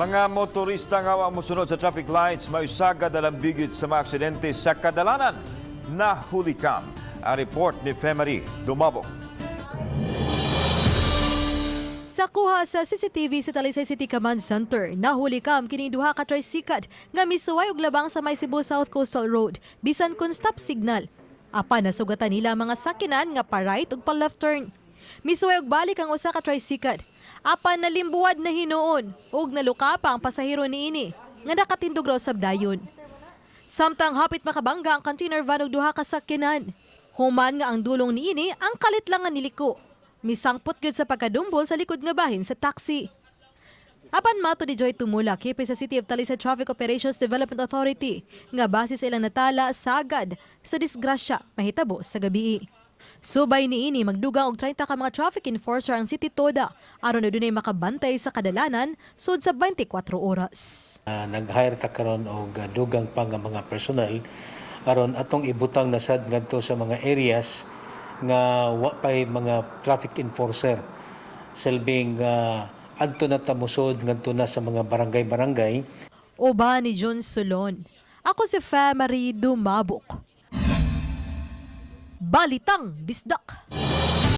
Mga motorista nga wa mosunod sa traffic lights mausagad dalambigit sa mga aksidente sa kadalanan. Nahulikam. Ang report ni Femery Dumabok. Sa kuha sa CCTV sa Talisay City Command Center, nahuli kam kining duha ka tricycle nga misuway og labang sa may Cebu South Coastal Road bisan kun stop signal. Apan nasugatan nila ang mga sakinan nga pa right ug pa left turn. Misuway og balik ang usa ka tricycle. Apan nalimbuwad na hinuon ug naluka pa ang pasahero niini nga nakatindog raw sab dayon. Samtang hapit makabangga ang container van og duha ka sakyanan. Human nga ang dulong niini ang kalit lang nga niliko. Misangpot gyud sa pagkadumbol sa likod nga bahin sa taxi. Apan mato ni Joy Tumula, hepe sa City of Talisay Traffic Operations Development Authority, nga base sa ilang natala, sagad sa disgrasya mahitabo sa gabii. Subay niini, magdugang og 30 ka mga traffic enforcer ang City Toda aron na dunay makabantay sa kadalanan sud sa 24 oras. Nag-hire ta karon og dugang pa nga mga personnel aron atong ibutang na sad ngadto sa mga areas nga wa pay mga traffic enforcer, silbing adto na ta musod ngadto na sa mga barangay-barangay. Uban ni John Solon. Ako si Marie Dumabok. Balitang Bisdak.